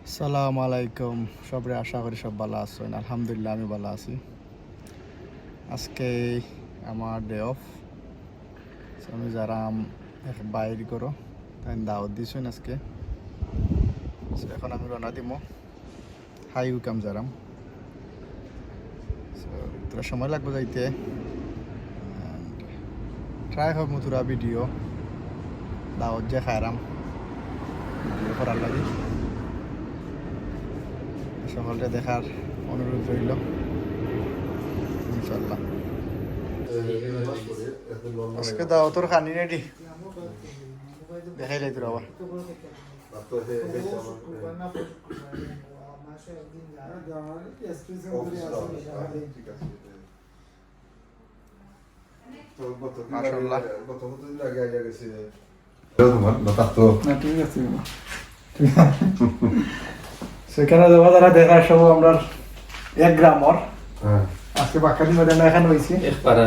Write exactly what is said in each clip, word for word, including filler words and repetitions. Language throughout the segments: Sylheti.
আসসালামু আলাইকুম সবরে, আশা করি সব ভালা আছইন। আলহামদুলিল্লাহ, আমি ভালা আছি। আজকে আমার ডে অফ, আমি যারাম এক ভাইর ঘরো, তাইন দাওয়াত দিছইন আজকে। So, এখন আমি রওনা দিমু, হাই উকাম যারাম। So, থুড়া সময় লাগবো যাইতে। And try করমু থুড়া ভিডিও দাওয়াত যে খাইরাম ভিডিও করার লাগি। সকলরে দেখার অনুরোধ রইল, ইনশাল্লাহ। আজকে দাওয়াতর খানি রেডি, দেখাইলাই তোরা আবার। মাশাআল্লাহ। না, ঠিক আছে। সেখানে যারা যারা দেখা সব আমরা এক গ্রামর। হ্যাঁ। আজকে বাক্কাদি ময়দানে এখানে হইছি। এক পাড়া।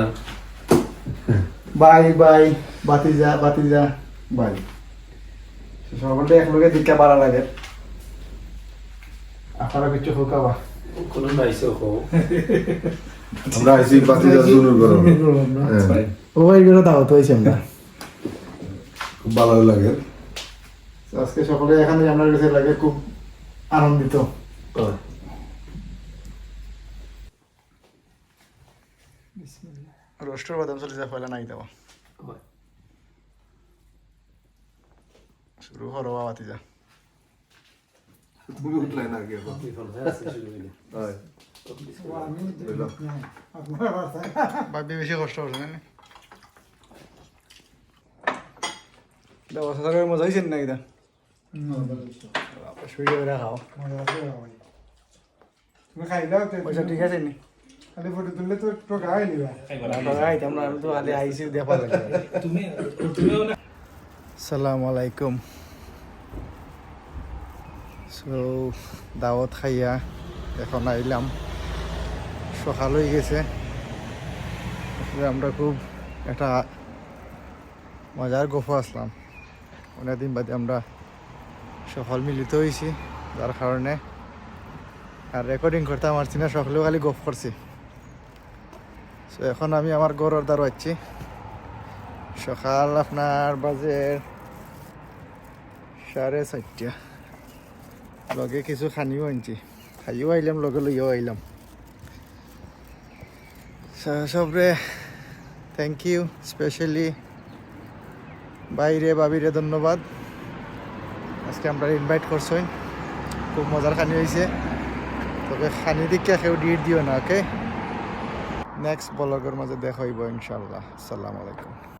ভাই, ভাই, ভাতিজা, ভাতিজা, ভাই। তো সকলটা একলগে দিকে বাড়া লাগে। আপনারা কিছু হোক আবার। কোনো নাইছে হোক। আমরা আইছি ভাতিজা জুনুর ঘরো। হ্যাঁ। ও ভাই, এগুলো দাওয়াত হইছে আমরা। খুব ভালো লাগে। তো আজকে সকলে এখানে আমরা গেছে লাগে খুব আনন্দিত। বিসমিল্লাহ। রোস্টার বাদাম চলে যা পয়লা নাই দেওয়া। শুরু করো বাবা, তুই যা। তুমি উঠলাই না আগে এখন। হয়। ভাবি বেশি কষ্ট করছে না? ব্যবস্থা করে মজা হয়েছে না এটা? বাবা, শুয়ে করে খাও। তুমি খাইলাও তো। পয়সা ঠিক আছে নি? খালি ফটো তুললে তো টোকা হয়নি বা? না, টোকা হইতাম না, আমি তো খালি আইসি দেখা লাগে। আসসালামু আলাইকুম। So, দাওয়াত খাইয়া এখন আইলাম, সকাল হয়ে গেছে। আসলে আমরা খুব একটা মজার গফ আসলাম, অনেকদিন বাদে আমরা সকল মিলিত হইছি, যার কারণে আর রেকর্ডিং করতে পারছি না, সকলেও খালি গফ করছি। So, এখন আমি আমার ঘরর দ্বারা আছি, সকাল আপনার বাজে সাড়ে চারটা। লগে কিছু খানিও আনছি, খাইও আইলাম, লগে লইয়াও আইলাম। So, সবরে thank you, specially ভাইরে ভাবিরে ধন্যবাদ। আজকে আমরা ইনভাইট করছইন, খুব মজার খানি হইছে। তবে খানি দিকে কেউ ডিট দিও না, ওকে? নেক্সট ব্লগর মাঝে দেখা হইব ইনশাল্লাহ। আসসালামু আলাইকুম।